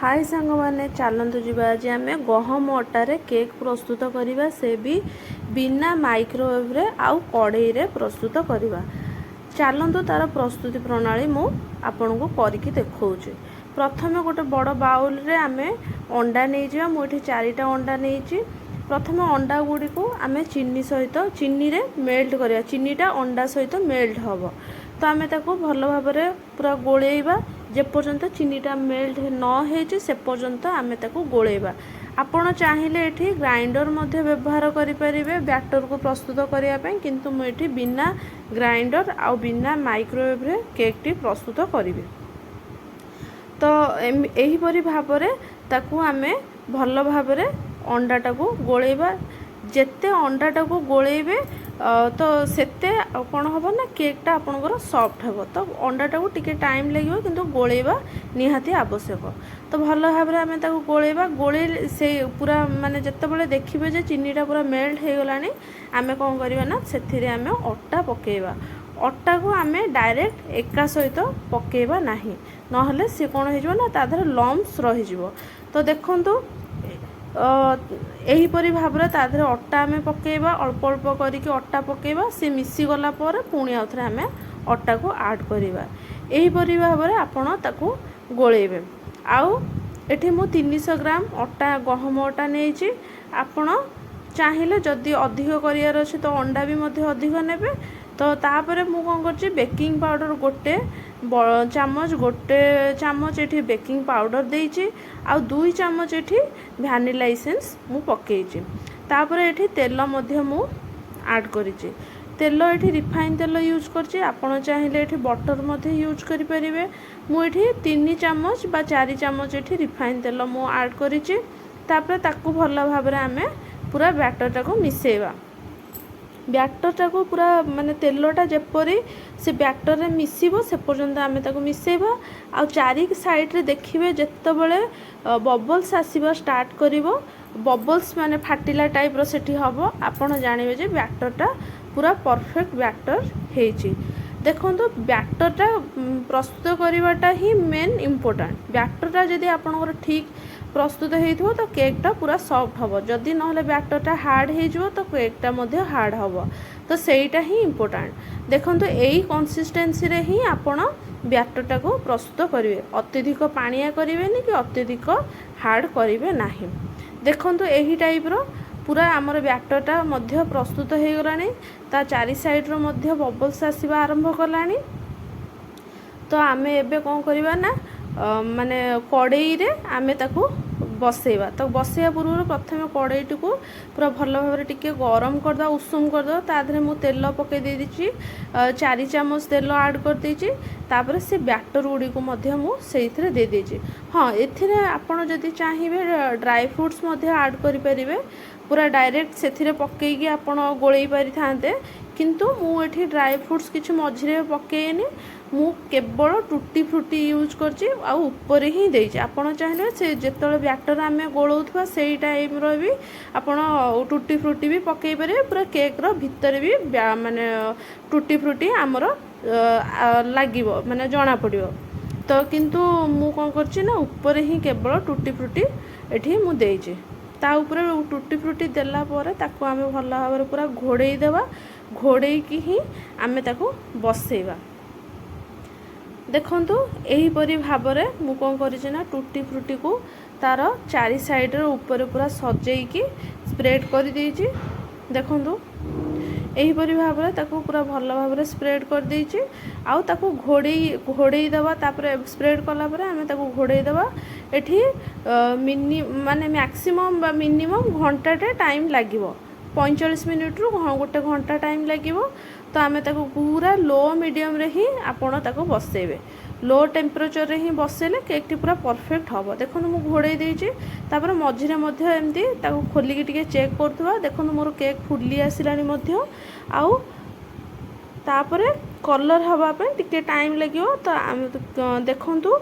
High ସାଙ୍ଗମାନେ, ଚାଲନ୍ତୁ ଯିବା। ଆଜି ଆମେ ଗହମ ଅଟାରେ କେକ୍ ପ୍ରସ୍ତୁତ କରିବା, ସେ ବି ବିନା ମାଇକ୍ରୋୱେଭରେ ଆଉ କଢ଼େଇରେ ପ୍ରସ୍ତୁତ କରିବା। ଚାଲନ୍ତୁ, ତା'ର ପ୍ରସ୍ତୁତି ପ୍ରଣାଳୀ ମୁଁ ଆପଣଙ୍କୁ କରିକି ଦେଖାଉଛି। ପ୍ରଥମେ ଗୋଟେ ବଡ଼ ବାଉଲରେ ଆମେ ଅଣ୍ଡା ନେଇଯିବା। ମୁଁ ଏଠି ଚାରିଟା ଅଣ୍ଡା ନେଇଛି। ପ୍ରଥମେ ଅଣ୍ଡା ଗୁଡ଼ିକୁ ଆମେ ଚିନି ସହିତ, ଚିନିରେ ମେଲ୍ଟ କରିବା। ଚିନିଟା ଅଣ୍ଡା ସହିତ ମେଲ୍ଟ ହେବ, ତ ଆମେ ତାକୁ ଭଲ ଭାବରେ ପୁରା ଗୋଳେଇବା। ଯେପର୍ଯ୍ୟନ୍ତ ଚିନିଟା ମେଲ୍ଟ ନ ହେଇଛି, ସେ ପର୍ଯ୍ୟନ୍ତ ଆମେ ତାକୁ ଗୋଳେଇବା। ଆପଣ ଚାହିଁଲେ ଏଠି ଗ୍ରାଇଣ୍ଡର ମଧ୍ୟ ବ୍ୟବହାର କରିପାରିବେ ବ୍ୟାଟରକୁ ପ୍ରସ୍ତୁତ କରିବା ପାଇଁ, କିନ୍ତୁ ମୁଁ ଏଠି ବିନା ଗ୍ରାଇଣ୍ଡର ଆଉ ବିନା ମାଇକ୍ରୋୱେଭରେ କେକ୍ଟି ପ୍ରସ୍ତୁତ କରିବି। ତ ଏହିପରି ଭାବରେ ତାକୁ ଆମେ ଭଲ ଭାବରେ ଅଣ୍ଡାଟାକୁ ଗୋଳେଇବା। ଯେତେ ଅଣ୍ଡାଟାକୁ ଗୋଳେଇବେ, ତ ସେତେ କ'ଣ ହେବ ନା କେକ୍ଟା ଆପଣଙ୍କର ସଫ୍ଟ ହେବ। ତ ଅଣ୍ଡାଟାକୁ ଟିକେ ଟାଇମ୍ ଲାଗିବ, କିନ୍ତୁ ଗୋଳେଇବା ନିହାତି ଆବଶ୍ୟକ। ତ ଭଲ ଭାବରେ ଆମେ ତାକୁ ଗୋଳେଇବା। ଗୋଳେଇ ସେ ପୁରା ମାନେ ଯେତେବେଳେ ଦେଖିବେ ଯେ ଚିନିଟା ପୁରା ମେଲ୍ଟ ହେଇଗଲାଣି, ଆମେ କ'ଣ କରିବା ନା ସେଥିରେ ଆମେ ଅଟା ପକାଇବା। ଅଟାକୁ ଆମେ ଡାଇରେକ୍ଟ ଏକା ସହିତ ପକାଇବା ନାହିଁ, ନହେଲେ ସେ କ'ଣ ହେଇଯିବ ନା ତା ଦେହରେ ଲମ୍ପସ୍ ରହିଯିବ। ତ ଦେଖନ୍ତୁ, ଏହିପରି ଭାବରେ ତା ଦେହରେ ଅଟା ଆମେ ପକାଇବା। ଅଳ୍ପ ଅଳ୍ପ କରିକି ଅଟା ପକାଇବା। ସେ ମିଶିଗଲା ପରେ ପୁଣି ଆଉଥରେ ଆମେ ଅଟାକୁ ଆଡ଼୍ କରିବା। ଏହିପରି ଭାବରେ ଆପଣ ତାକୁ ଗୋଳେଇବେ। ଆଉ ଏଠି ମୁଁ 300 ଗ୍ରାମ ଅଟା, ଗହମ ଅଟା ନେଇଛି। ଆପଣ ଚାହିଁଲେ ଯଦି ଅଧିକ କରିବାର ଅଛି, ତ ଅଣ୍ଡା ବି ମଧ୍ୟ ଅଧିକ ନେବେ। ତ ତାପରେ ମୁଁ କ'ଣ କରୁଛି, ବେକିଂ ପାଉଡ଼ର ଗୋଟେ ଚାମଚ, 1 ଚାମଚ ଏଠି ବେକିଂ ପାଉଡ଼ର ଦେଇଛି ଆଉ 2 ଚାମଚ ଏଠି ଭ୍ୟାନିଲା ଇସେନ୍ସ ମୁଁ ପକାଇଛି। ତାପରେ ଏଠି ତେଲ ମଧ୍ୟ ମୁଁ ଆଡ଼୍ କରିଛି। ତେଲ ଏଠି ରିଫାଇନ୍ ତେଲ ୟୁଜ୍ କରିଛି। ଆପଣ ଚାହିଁଲେ ଏଠି ବଟର୍ ମଧ୍ୟ ୟୁଜ୍ କରିପାରିବେ। ମୁଁ ଏଠି 3 ଚାମଚ ବା 4 ଚାମଚ ଏଠି ରିଫାଇନ୍ ତେଲ ମୁଁ ଆଡ଼୍ କରିଛି। ତାପରେ ତାକୁ ଭଲ ଭାବରେ ଆମେ ପୁରା ବ୍ୟାଟରଟାକୁ ମିଶାଇବା। ବ୍ୟାଟରଟାକୁ ପୁରା ମାନେ ତେଲଟା ଯେପରି ସେ ବ୍ୟାଟରରେ ମିଶିବ, ସେ ପର୍ଯ୍ୟନ୍ତ ଆମେ ତାକୁ ମିଶାଇବା। ଆଉ ଚାରି ସାଇଡ଼ରେ ଦେଖିବେ, ଯେତେବେଳେ ବବଲ୍ସ ଆସିବା ଷ୍ଟାର୍ଟ କରିବ, ବବଲ୍ସ ମାନେ ଫାଟିଲା ଟାଇପ୍ର ସେଠି ହେବ, ଆପଣ ଜାଣିବେ ଯେ ବ୍ୟାଟରଟା ପୁରା ପରଫେକ୍ଟ ବ୍ୟାଟର ହେଇଛି। ଦେଖନ୍ତୁ, ବ୍ୟାଟରଟା ପ୍ରସ୍ତୁତ କରିବାଟା ହିଁ ମେନ୍ ଇମ୍ପୋର୍ଟାଣ୍ଟ। ବ୍ୟାଟରଟା ଯଦି ଆପଣଙ୍କର ଠିକ୍ ପ୍ରସ୍ତୁତ ହେଇଥିବ, ତ କେକ୍ଟା ପୁରା ସଫ୍ଟ ହେବ। ଯଦି ନହେଲେ ବ୍ୟାଟରଟା ହାର୍ଡ଼ ହେଇଯିବ, ତ କେକ୍ଟା ମଧ୍ୟ ହାର୍ଡ଼ ହେବ। ତ ସେଇଟା ହିଁ ଇମ୍ପୋର୍ଟାଣ୍ଟ। ଦେଖନ୍ତୁ, ଏଇ କନସିଷ୍ଟେନ୍ସିରେ ହିଁ ଆପଣ ବ୍ୟାଟରଟାକୁ ପ୍ରସ୍ତୁତ କରିବେ। ଅତ୍ୟଧିକ ପାଣିଆ କରିବେନି କି ଅତ୍ୟଧିକ ହାର୍ଡ଼ କରିବେ ନାହିଁ। ଦେଖନ୍ତୁ, ଏହି ଟାଇପ୍ର ପୁରା ଆମର ବ୍ୟାଟରଟା ମଧ୍ୟ ପ୍ରସ୍ତୁତ ହେଇଗଲାଣି। ତା ଚାରି ସାଇଡ଼୍ରୁ ମଧ୍ୟ ବବଲ୍ସ ଆସିବା ଆରମ୍ଭ କଲାଣି। ତ ଆମେ ଏବେ କ'ଣ କରିବା ନା ମାନେ କଡ଼େଇରେ ଆମେ ତାକୁ ବସେଇବା। ତ ବସେଇବା ପୂର୍ବରୁ ପ୍ରଥମେ କଡ଼େଇଟିକୁ ପୁରା ଭଲ ଭାବରେ ଟିକେ ଗରମ କରିଦେବା, ଉଷୁମ କରିଦେବା। ତା ଦେହରେ ମୁଁ ତେଲ ପକାଇ ଦେଇଛି, 4 ଚାମଚ ତେଲ ଆଡ଼୍ କରିଦେଇଛି। ତାପରେ ସେ ବ୍ୟାଟର ଗୁଡ଼ିକୁ ମଧ୍ୟ ମୁଁ ସେଇଥିରେ ଦେଇଦେଇଛି। ହଁ, ଏଥିରେ ଆପଣ ଯଦି ଚାହିଁବେ, ଡ୍ରାଏ ଫ୍ରୁଟ୍ସ ମଧ୍ୟ ଆଡ଼୍ କରିପାରିବେ। ପୁରା ଡାଇରେକ୍ଟ ସେଥିରେ ପକାଇକି ଆପଣ ଗୋଳେଇ ପାରିଥାନ୍ତେ, କିନ୍ତୁ ମୁଁ ଏଠି ଡ୍ରାଏ ଫ୍ରୁଟ୍ସ କିଛି ମଝିରେ ପକାଇନି। ମୁଁ କେବଳ ଟୁଟି ଫ୍ରୁଟି ୟୁଜ୍ କରିଛି ଆଉ ଉପରେ ହିଁ ଦେଇଛି। ଆପଣ ଚାହିଁଲେ ସେ ଯେତେବେଳେ ବ୍ୟାଟର ଆମେ ଗୋଳଉଥିବା, ସେଇ ଟାଇମ୍ର ବି ଆପଣ ଟୁଟି ଫ୍ରୁଟି ବି ପକାଇ ପାରିବେ। ପୁରା କେକ୍ର ଭିତରେ ବି ମାନେ ଟୁଟି ଫ୍ରୁଟି ଆମର ଲାଗିବ, ମାନେ ଜଣାପଡ଼ିବ। ତ କିନ୍ତୁ ମୁଁ କ'ଣ କରିଛି ନା ଉପରେ ହିଁ କେବଳ ଟୁଟି ଫ୍ରୁଟି ଏଠି ମୁଁ ଦେଇଛି। ତା ଉପରେ ଟୁଟି ଫ୍ରୁଟି ଦେଲା ପରେ ତାକୁ ଆମେ ଭଲ ଭାବରେ ପୁରା ଘୋଡ଼େଇ ଦେବା। ଘୋଡ଼େଇକି ହିଁ ଆମେ ତାକୁ ବସେଇବା। ଦେଖନ୍ତୁ, ଏହିପରି ଭାବରେ ମୁଁ କ'ଣ କରିଛି ନା ଟୁଟି ଫ୍ରୁଟିକୁ ତାର ଚାରି ସାଇଡ଼ର ଉପରେ ପୁରା ସଜେଇକି ସ୍ପ୍ରେଡ଼୍ କରିଦେଇଛି। ଦେଖନ୍ତୁ, ଏହିପରି ଭାବରେ ତାକୁ ପୁରା ଭଲ ଭାବରେ ସ୍ପ୍ରେଡ଼୍ କରିଦେଇଛି ଆଉ ତାକୁ ଘୋଡ଼େଇ ଘୋଡ଼େଇ ଦେବା। ତାପରେ ସ୍ପ୍ରେଡ଼୍ କଲା ପରେ ଆମେ ତାକୁ ଘୋଡ଼େଇ ଦେବା। ଏଠି ମାନେ ମ୍ୟାକ୍ସିମମ୍ ବା ମିନିମମ୍ ଘଣ୍ଟାଟେ ଟାଇମ୍ ଲାଗିବ। 45 ମିନିଟ୍ରୁ ଗୋଟେ ଘଣ୍ଟା ଟାଇମ୍ ଲାଗିବ। ତ ଆମେ ତାକୁ ପୁରା ଲୋ ମିଡ଼ିୟମରେ ହିଁ ଆପଣ ତାକୁ ବସେଇବେ। ଲୋ ଟେମ୍ପରେଚରରେ ହିଁ ବସେଇଲେ କେକ୍ଟି ପୁରା ପରଫେକ୍ଟ ହେବ। ଦେଖନ୍ତୁ, ମୁଁ ଘୋଡ଼େଇ ଦେଇଛି। ତାପରେ ମଝିରେ ମଧ୍ୟ ଏମିତି ତାକୁ ଖୋଲିକି ଟିକେ ଚେକ୍ କରୁଥିବା। ଦେଖନ୍ତୁ, ମୋର କେକ୍ ଫୁଲି ଆସିଲାଣି ମଧ୍ୟ। ଆଉ ତାପରେ କଲର୍ ହେବା ପାଇଁ ଟିକେ ଟାଇମ୍ ଲାଗିବ। ତ ଆମେ ଦେଖନ୍ତୁ,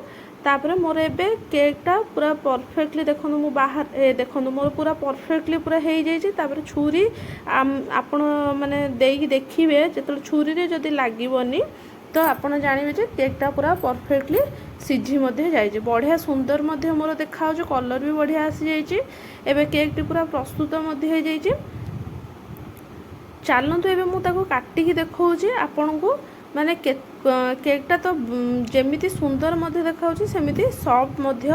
ତାପରେ ମୋର ଏବେ କେକ୍ଟା ପୁରା ପରଫେକ୍ଟଲି, ଦେଖନ୍ତୁ, ମୁଁ ବାହାର ଏ ଦେଖନ୍ତୁ, ମୋର ପୁରା ପରଫେକ୍ଟଲି ପୁରା ହେଇଯାଇଛି। ତାପରେ ଛୁରୀ ଆପଣ ମାନେ ଦେଇକି ଦେଖିବେ, ଯେତେବେଳେ ଛୁରୀରେ ଯଦି ଲାଗିବନି, ତ ତ ଆପଣ ଜାଣିବେ ଯେ କେକ୍ଟା ପୁରା ପରଫେକ୍ଟଲି ସିଝି ମଧ୍ୟ ଯାଇଛି। ବଢ଼ିଆ ସୁନ୍ଦର ମଧ୍ୟ ମୋର ଦେଖାହେଉଛି, କଲର୍ ବି ବଢ଼ିଆ ଆସିଯାଇଛି। ଏବେ କେକ୍ଟି ପୁରା ପ୍ରସ୍ତୁତ ମଧ୍ୟ ହେଇଯାଇଛି। ଚାଲନ୍ତୁ, ଏବେ ମୁଁ ତାକୁ କାଟିକି ଦେଖାଉଛି ଆପଣଙ୍କୁ। ମାନେ କେକ୍ଟା ତ ଯେମିତି ସୁନ୍ଦର ମଧ୍ୟ ଦେଖାଉଛି, ସେମିତି ସଫ୍ଟ ମଧ୍ୟ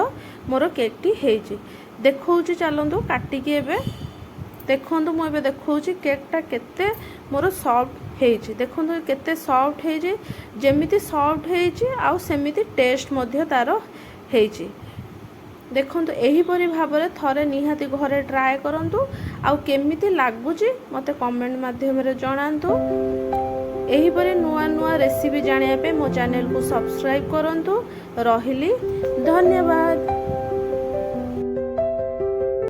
ମୋର କେକ୍ଟି ହେଇଛି। ଦେଖାଉଛି, ଚାଲନ୍ତୁ କାଟିକି। ଏବେ ଦେଖନ୍ତୁ, ମୁଁ ଏବେ ଦେଖାଉଛି କେକ୍ଟା କେତେ ମୋର ସଫ୍ଟ ହେଇଛି। ଦେଖନ୍ତୁ, କେତେ ସଫ୍ଟ ହେଇଛି। ଯେମିତି ସଫ୍ଟ ହେଇଛି ଆଉ ସେମିତି ଟେଷ୍ଟ ମଧ୍ୟ ତା'ର ହେଇଛି। ଦେଖନ୍ତୁ, ଏହିପରି ଭାବରେ ଥରେ ନିହାତି ଘରେ ଟ୍ରାଏ କରନ୍ତୁ ଆଉ କେମିତି ଲାଗୁଛି ମୋତେ କମେଣ୍ଟ ମାଧ୍ୟମରେ ଜଣାନ୍ତୁ। ଏହିପରି ନୂଆ ନୂଆ ରେସିପି ଜାଣିବା ପାଇଁ ମୋ ଚ୍ୟାନେଲକୁ ସବସ୍କ୍ରାଇବ୍ କରନ୍ତୁ। ରହିଲି, ଧନ୍ୟବାଦ।